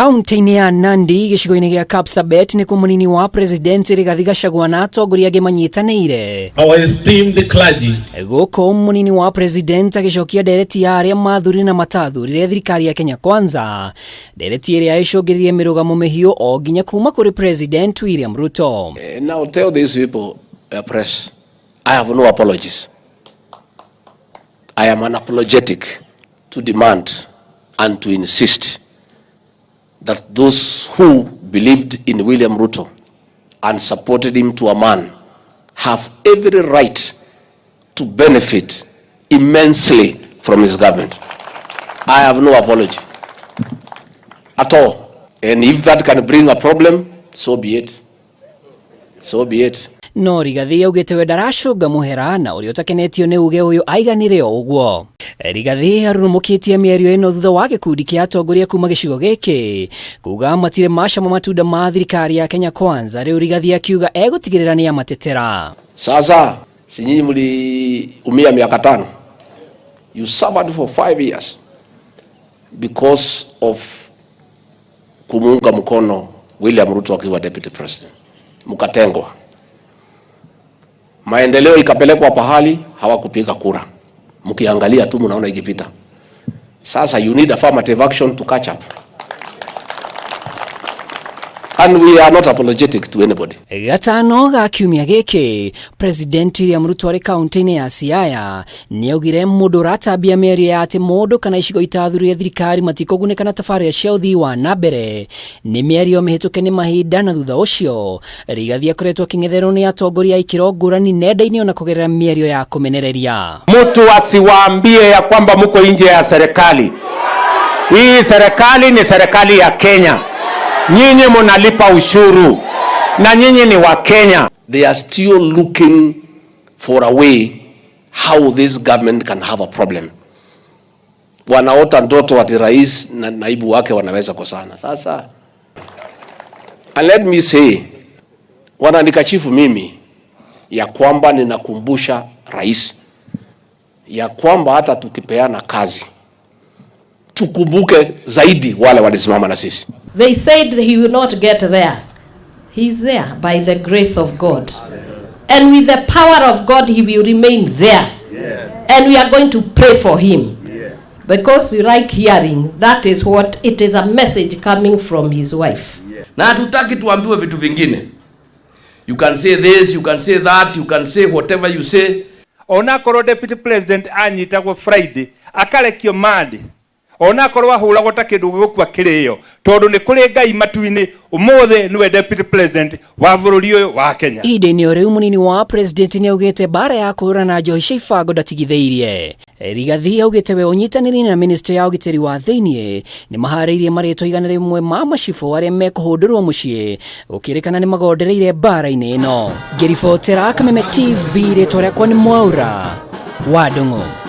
Kaunti-inĩ ya Nandi gĩcigo-inĩ gĩa Kapsabet nĩkuo mũnini wa president Rigathi Gachagua na atongoria angĩ manyitanĩire. Our esteemed clergy. Gũkũ mũnini wa president agĩcokia ndereti ya arĩa mathurire na matathurire thirikari ya Kenya Kwanza, ndereti ĩrĩa ĩcũngĩrĩrie mĩrũgamo mĩhiũ o nginya kuma kũrĩ President William Ruto. Now tell these people, press, I have no apologies. I am unapologetic to demand and to insist that those who believed in William Ruto and supported him to a man have every right to benefit immensely from his government. I have no apology at all. And if that can bring a problem, so be it. So be it. No Rigathi augĩte we ndaracũnga mũhera na ũrĩa ũtakenetio nĩ uge ũyũ aiganĩre o ũguo. Rigathi arurumũkĩtie mĩario ĩno thutha wa gĩkundi kĩa atongoria kuma gĩcigo gĩkĩ kuga matirĩ macama matunda ma thirikari ya Kenya Kwanza. Rĩu Rigathi akiuga egũtigĩrĩra nĩ amatetera. Sasa si nyinyi mliumia miaka 5. You suffered for 5 years because of kumuunga mkono William Ruto akiwa deputy president. Mkatengwa. Maendeleo ikapelekwa pahali hawakupiga kura. Mkiangalia tu mnaona ikipita. Sasa you need affirmative action to catch up. And we are not apologetic to anybody. Gatano ga kiumia gĩkĩ, President William Ruto arĩ kaunti-inĩ ya Siaya nĩaugire mũndũ ũratambia mĩario ya atĩ mũndũ kana icigo itathurire thirikari matikũgunĩka na tabarĩra cia ũthii wa na mbere nĩ mĩario mĩhĩtũke nĩ mahinda, na thutha ũcio Rigathi akoretwo akĩng'etherwo nĩ atongoria a ikĩro ngũrani nenda-inĩ ona kũgerera mĩario ya kũmenereria. Mtu asiwaambie ya kwamba mko nje ya serikali. Hii serikali ni serikali ya Kenya. Nyinyi mnalipa ushuru na nyinyi ni wa Kenya. They are still looking for a way how this government can have a problem. Wanaota ndoto ati rais na naibu wake wanaweza kosana. Sasa, and let me say, wananikashifu mimi ya kwamba ninakumbusha rais ya kwamba hata tukipeana kazi tukumbuke zaidi wale walisimama na sisi. They said he will not get there. He's there by the grace of God. And with the power of God, he will remain there. Yes. And we are going to pray for him. Yes. Because you like hearing, that is what it is, a message coming from his wife. Yes. Na hatutaki tuambiwe vitu vingine. You can say this, you can say that, you can say whatever you say. Onakorwo deputy president anyitagwo Friday akarekio Monday, onakorwo ahũragwo ta kĩndũ gĩgũkua kĩrĩo, tondũ nĩ kũrĩ Ngai matu-inĩ, ũmũthĩ nĩwe deputy president wa bũrũri ũyũ wa Kenya. Ihinda-inĩ o rĩu mũnini wa president nĩaugĩte mbara ya kũhũrana na njohi cia ibango ndatigithĩirie. Rigathi augĩte we ũnyitanĩri na ministry ya ũgitĩri wa thĩiniĩ nĩ maharĩirie marĩtwa 100 ma macibũ arĩa mekũhũndũrwo mũciĩ gũkĩrĩkana nĩ magondereire mbara-inĩ ĩno. Ngĩribotera Kameme TV, rĩtwa rĩakwa nĩ Mwaura wa Ndung'u.